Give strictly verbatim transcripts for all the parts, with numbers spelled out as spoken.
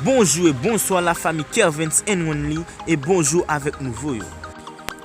Bonjou e bonswa lafanmi Kervens and Wenley, e bonjou avèk nouvo yo.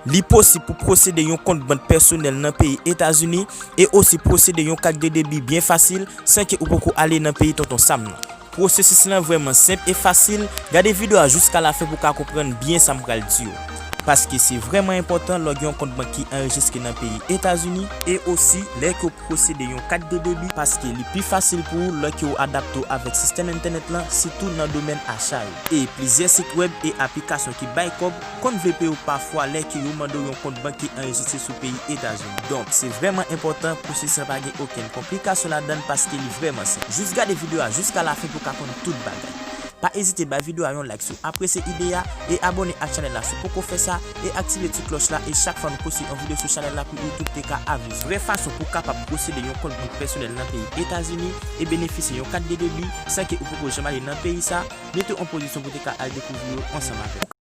Li posib pou posede yon kont bank pèsonèl nan peyi Etazini e osi posede yon kat de debi byen fasil san ke ou poko ale nan peyi Tonton Sam nan. Pwosesis lan vrèman senp e fasil, gade videyo a jiska lafen pou w ka konprann byen sa m pral di w. Paske se vrèman enpòtan lè w gen yon kont bank ki anrejistre nan peyi Etazini e osi lè ke w posede yon kat de debi, paske li pi fasil pou ou lè ke w adapte w avèk sistèm entènèt lan, sitou nan domèn acha yo. E plizyè sit wèb e aplikasyon ki bay kòb konn vle peye w pafwa lè ke yo mande w yon kont bank ki anrejistre sou peyi Etazini. Donk, se vrèman enpòtan, pwosesis lan pa gen okenn konplikasyon ladan l paske li vrèman senp. Jis gade videyo a jiska lafen pou w ka konn tout bagay. Pa ezite bay videyo a yon like si w apresye ide a e abòne ak chanèl la si w poko fè sa e aktive ti klòch la e chak fwa nou poste yon videyo sou chanèl la pou YouTube te ka avize. Vrè fason pou w kapab posede yon kont bank pèsonèl nan peyi Etazini e benefisye yon kat de debi san ke ou poko janm ale nan peyi sa, mete w an pozisyon pou w te ka al dekouvri yo ansanm avè m.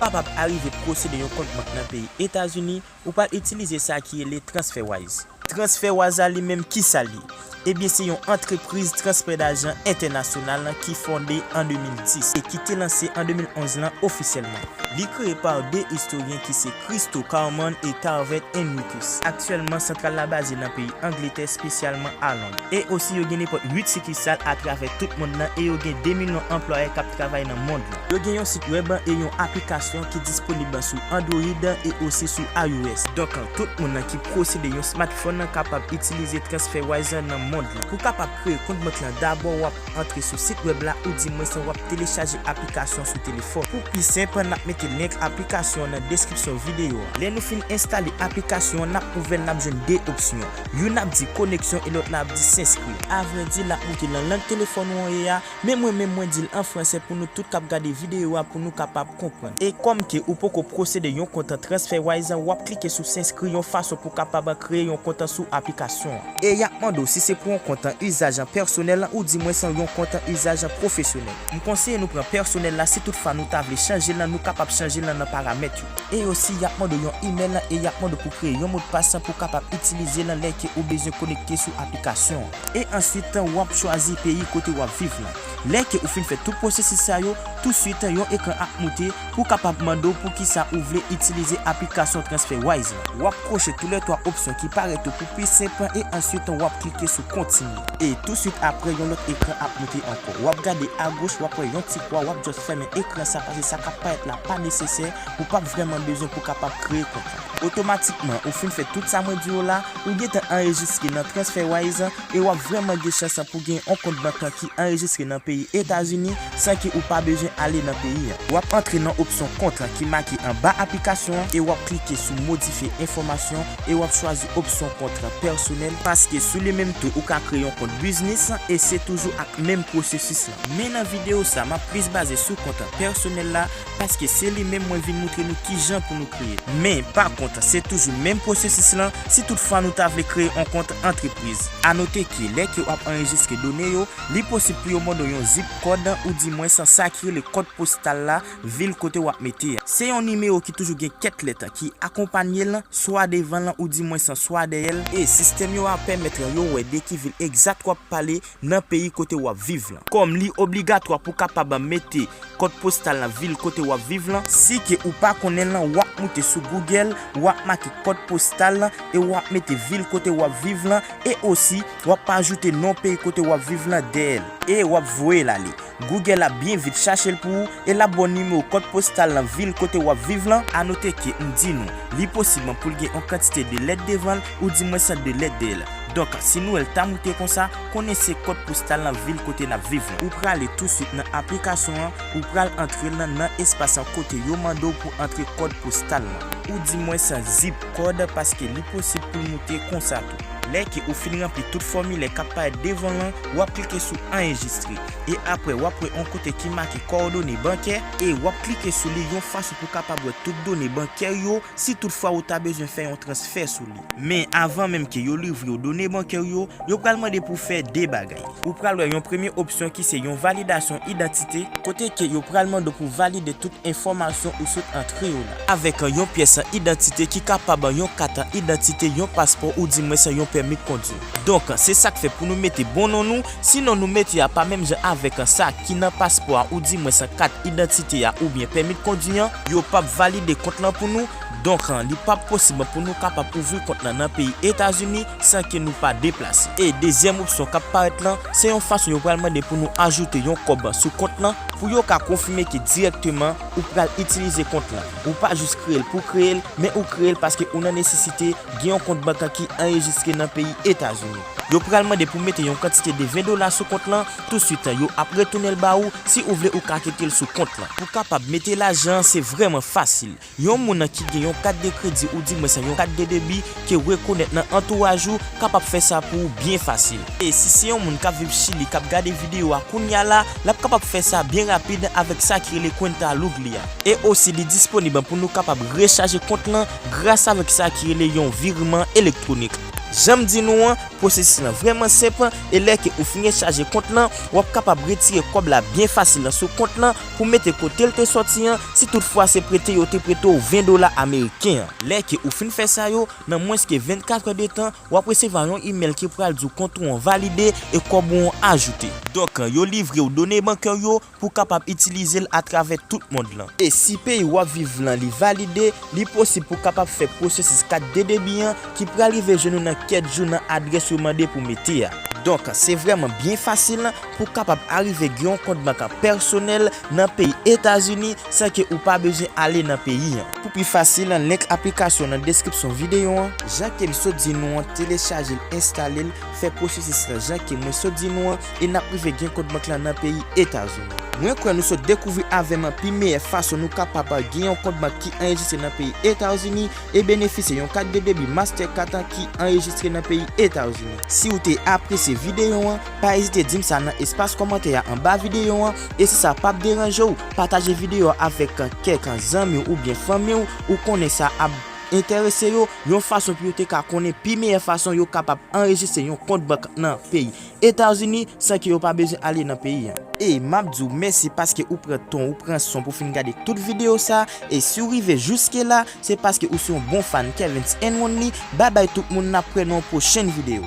Kapab arive posede yon kont bank nan peyi Etazini, ou pral itilize sa ki rele TransferWise. TransferWise la li menm, kisa l ye? Ebyen, se yon antrepriz transfè dajan entènasyonal ki fonde an de mil dis e ki te lanse an de mil onz lan ofisyèlman. Li kreye pa de istoryen ki se Christo Carman e Tarvet Enriquez. Aktyèlman, santral la baze nan peyi Angletè, espesyalman a Lond. E osi, yo gen nenpòt uit sikisal atravè tout mond lan e yo gen de milyon anplwaye k ap travay nan mond lan. Yo gen yon sit wèb e yon aplikasyon ki disponib sou Android e osi sou iOS. Donk, tout moun ki posede yon smartphone kapab itilize TransferWise nan mond lan. Pou kapab kreye kont bank lan, dabò w ap antre sou sit wèb la oudimwens w ap telechaje aplikasyon sou telefòn. Pou pi senp, n ap mete link aplikasyon an nan deskripsyon videyo a. Lè nou fin enstale aplikasyon an, n ap ouvè l, n ap jwenn de opsyon. Youn ap di koneksyon e lòt la ap di s'inskri. Avrèdi, l ap moute nan lang telefòn ou an ye a, men mwen menm mwen di l an fransè pou nou tout k ap gade videyo a pou nou kapab konprann. E kòm ke ou poko posede yon kont TransferWise, w ap klike sou s'inskri yon fason pou w kapab kreye yon kont sou aplikasyon an. E y ap mande w si se pou yon kont izaj pèsonèl oudimwens yon kont izaj pwofesyonèl. M konseye nou pran pèsonèl la, si toutfwa nou ta vle chanje l, nou kapab chanje l nan paramèt yo. E osi, y ap mande w yon imèl e y ap mande w pou kreye yon modpas pou w kapab itilize l lè ke ou bezwen konekte sou aplikasyon an. E answit, w ap chwazi peyi kote w ap viv lan. Lè ke ou fin fè tout pwosesis sa yo, touswit yon ekran ap moute pou kapab mande w poukisa ou vle itilize aplikasyon TransferWise lan. W ap koche toulètwa opsyon ki parèt ou pou pi senp e answit w ap klike sou kontinye. E touswit apre, yon lòt ekran ap moute ankò. W ap gade agoch, w ap wè yon ti kwa, w ap just fèmen ekran sa paske sa k ap parèt la pa nesesè, ou p ap vrèman bezwen pou kapab kreye kont lan. Otomatikman, ou fin fè tout sa mwen di w la, ou gentan anrejistre nan TransferWise e w ap vrèman gen chans pou gen yon kont bank ki anrejistre nan peyi Etazini san ke ou pa bezwen ale nan peyi an. W ap antre nan opsyon kont ki make anba aplikasyon an e w ap klike sou modifye enfòmasyon e w ap chwazi opsyon kont pèsonèl paske sou li menm tou ou ka kreye yon kont biznis e se toujou ak menm pwosesis lan. Men nan videyo sa, m ap plis baze sou kont pèsonèl la paske se li menm mwen vin moutre nou kijan pou nou kreye. Men, pa kont, se toujou menm pwosesis lan si toutfwa nou ta vle kreye yon kont antrepriz. A note ke lè ke w ap anrejistre done yo, li posib pou yo mande w yon zip kòd, oudimwens sa ki rele kòd postal la, vil kote w ap mete a. Se yon nimewo ki toujou gen kèk lèt ki akonpanye l, swa devan l, oudimwens swa dèyè l, e sistèm yo a pèmèt yo wè de ki vil egzat w ap pale nan peyi kote w ap viv lan. Kòm li obligatwa pou kapab mete kòd postal nan vil kote w ap viv lan, si ke ou pa konnen l, w ap moute sou Google, w ap make kòd postal lan e w ap mete vil kote w ap viv lan e osi w ap ajoute non peyi kote w ap viv lan dèyè l e w ap voye l ale. Google ap byen vit chache l pou ou e l ap ba w nimewo kòd postal nan vil kote w ap viv lan. A note ke m di nou, li posib pou l gen yon kantite de lèt devan l, oudimwens de lèt dèyè l. Donk, si nou wè l ta moute konsa, konnen se kòd postal nan vil kote n ap viv lan. Ou prale touswit nan aplikasyon an, ou pral antre l nan espas an kote yo mande w pou antre kòd postal lan, oudimwens zip kòd, paske li posib pou l moute konsa tou. Lè ke ou fin ranpli tout fòmilè k ap parèt devan l lan, w ap klike sou anrejistre. E apre, w ap wè yon kote ki make kowòdone bankè e w ap klike sou li yon fason pou w kapab wè tout done bankè yo si toutfwa ou ta bezwen fè yon transfè sou li. Men avan menm ke yo livre w done bankè yo, yo pral mande pou w fè de bagay. Ou pral wè yon premye opsyon ki se yon validasyon idantite, kote ke yo pral mande w pou w valide tout enfòmasyon ou sot antre yo la, avèk yon pyès idantite ki kapab yon kat idantite, yon paspò oudimwens yon pèmi kondwi. Donk, se sa k fè pou nou mete bon non nou, si non nou mete a pa menm jan avèk sa ki nan paspò a oudimwens kat idantite a oubyen pèmi kondwi an, yo p ap valide kont lan pou nou. Donk, li p ap posib pou nou kapab ouvri kont lan nan peyi Etazini san ke nou pa deplase. E dezyèm opsyon k ap parèt lan, se yon fason yo pral mande pou nou ajoute yon kòb sou kont lan pou yo ka konfime ke dirèkteman ou pral itilize kont lan. Ou pa jis kreye l pou kreye l, men ou kreye l paske ou nan nesesite gen yon kont bank ki anrejistre nan peyi Etazini. Yo pral mande pou mete yon kantite de ven dola sou kont lan, touswit yo ap retounen l ba ou, si ou vle ou ka kite l sou kont lan. Pou kapab mete lajan, se vrèman fasil. Yon moun ki gen yon kat de kredi oudimwens yon kat de debi ke rekonèt nan antouraj ou kapab fè sa pou ou byen fasil. E si se yon moun k ap viv Chili k ap gade videyo a kounye a la, l ap kapab fè sa byen rapid avèk sa ki rele Cuenta Luglia. E osi li disponib pou nou kapab rechaje kont lan gras avèk sa ki rele yon vireman elektwonik. Jan m di nou an, pwosesis lan vrèman senp, e lè ke ou fin rechaje kont lan, w ap kapab retire kòb la byen fasil sou kont lan pou mete kote l te sòti an, si toutfwa se prete yo te prete w ven dola ameriken an. Lè ke ou fin fè sa yo, nan mwens ke vennkat è de tan, w ap resevwa yon imèl ki pral di w kont ou an valide e kòb ou an ajoute. Donk, yo livre w done bankè yo pou kapab itilize l atravè tout mond lan. E si peyi w ap viv lan li valide, li posib pou kapab fè pwosesis kat de debi an ki pral rive jwenn ou nan kèk jou nan adrès yo mande pou mete a. Donk, se vrèman byen fasil pou kapab arive gen yon kont bank pèsonèl nan peyi Etazini san ke ou pa bezwen ale nan peyi an. Pou pi fasil, link aplikasyon nan deskripsyon videyo an. Jan ke m sot di nou an, telechaje l, enstale l, fè pwosesis lan jan ke mwen sot di nou an, e n ap rive gen kont bank lan nan peyi Etazini. Mwen kwè nou sot dekouvri avè m pi meyè fason nou kapab gen yon kont bank ki anrejistre nan peyi Etazini e benefisye yon kat de debi Mastercard ki anrejistre nan peyi Etazini. Si w te apresye videyo an, pa ezite di m sa nan espas kòmantè a anba videyo an, e si sa p ap deranje w, pataje videyo a avèk kèk zanmi w oubyen fanmi w ou konnen sa ap enterese yo, yon fason pou yo te ka konnen pi meyè fason yo kapab anrejistre yon kont bank nan peyi Etazini san ke yo pa bezwen ale nan peyi an. E m ap di w mèsi paske ou pran tan, ou pran son pou fin gade tout videyo sa, e si w rive jiske la, se paske ou se yon bon fan Kevens and Only. Babay tout moun, n ap wè nan yon pwochèn videyo.